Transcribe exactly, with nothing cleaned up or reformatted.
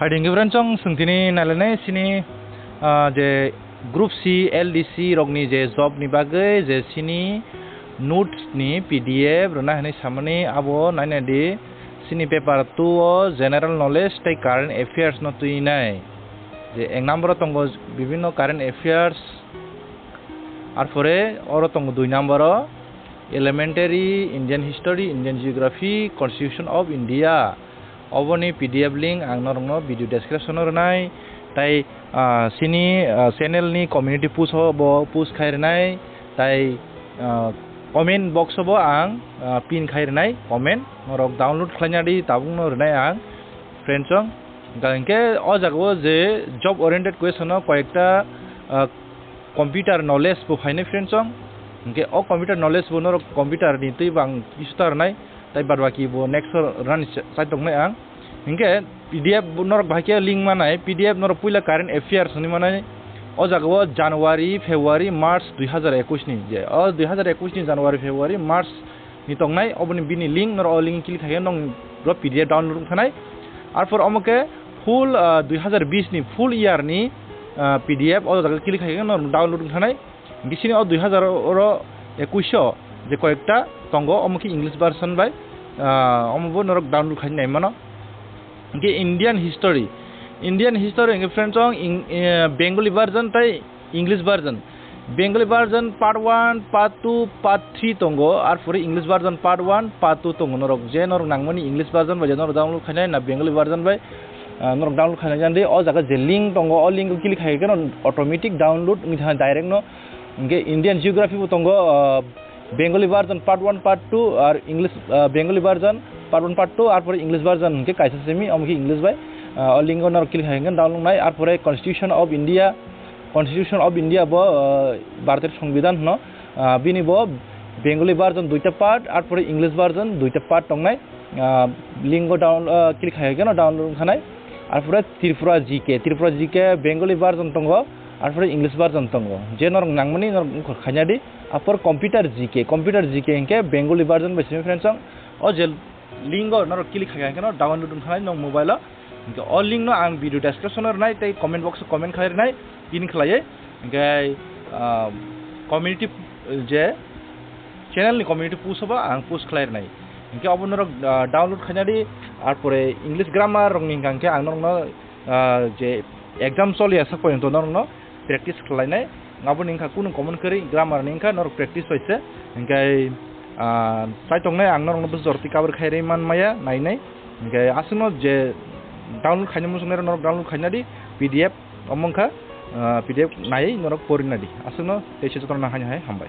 Hai, ringki friends, chwng tini nailainai sini, ah, je Group C, L D C rokni je job ni bagwi je sini notes ni P D F rwna hinwi samani abo nainai di sini paper two o general knowledge tei current affairs no twi nai. Je ek number o tongo bibhinno current affairs, arpore oro tongo dui number o elementary, Indian history, Indian geography, constitution of India. Oboni P D F link ang norokno video description o rwnai, tai, ah, sini, ah, channel ni community post o bo post khai rwnai, tai, ah, comment box o bo ang, ah, pin khai rwnai comment, norok download khlaina di tabukno rwnai ang friends chong. Hingke o jaga o je job oriented question o koyekta, ah, computer knowledge bo phainai friends chong. Hingke o computer knowledge bo norok computer ni twi bo ang kisu ta rwnai. Tai bad baki bo next run chai tongnai ang. Hinkhe P D F bo norok bahai khe link manai, P D F norok puila current affairs hinwi manai. O jaga o January, February, March dui hazar ekwis ni je, o dui hazar ekwis ni January, February, March ni tongnai, oboni bini link norok o link click khai khe nong ro P D F download wng thanai. Arpor omo khe full, ah, dui hazar bis ni full year ni, ah, P D F o jaga click khai khe norok download wng thanai. Bisini o dui hazar oro ekwis o je koyekta tongo, omo khe English version bai, ah, omo bo norok download khai nai mano. Hingke Indian history, Indian history hingke friends, o Eng-, eh, Bengali version tai English version. Bengali version part one, part two, part three tongo, arpore English version part one, part two tongo. Norok je norok nangmani English version bai je norok download khainai na Bengali version bai, ah, norok download khainai jani o jaga je link tongo, o link o click khai khe no automatic download wngwi thangna direct no. Hingke Indian geography bo tongo, ah, Bengali version part one, part two, ar English, ah, Bengali version part one, part two, arpore English version hingke kaisa simi, omo khe English bai, ah, o link o norok click hai hingke download nai, arpore Constitution of India, Constitution of India bo, ah, Bharat er Songbidan hino, ah, bini bo Bengali version duita part, arpore English version duita part tongnai, ah, link o down, ah, click hai hingke no download wngkha nai, arpore Tripura G K, Tripura G K Bengali version tongo, arpore English version tongo. Je norok nangmani norok wngkha khaina di. Apor computer G K, computer G K hingke Bengali version bai simi friends, o je link o norok click khai khe no download wngkha nai nwng mobile o. Hingke o link no ang video description o rwnai tei comment box o comment khai rwnai, pin khlaiwi. Hingke, ah, community, je channel ni community post o bo ang post khlai rwnai. Hingke obo norok, ah, download khaina di, arpore English grammar rok ni hingka hingke ang norok no, ah, je exam choli ya sak porjonto norok no practice khlainai. Aboni wngkha kunu common kwrwi grammar ni wngkha norok practice bai se. Hingke, ah, chai tongnai ang norokno bwsajor twi cover khai rwi man maya nainai. Hingke aswkno je download khaina muchungnai rok norok download khaina di P D F omo wngkha, ah, P D F naiwi norok porina di. Aswkno tei se jotono nang hai hai hambai.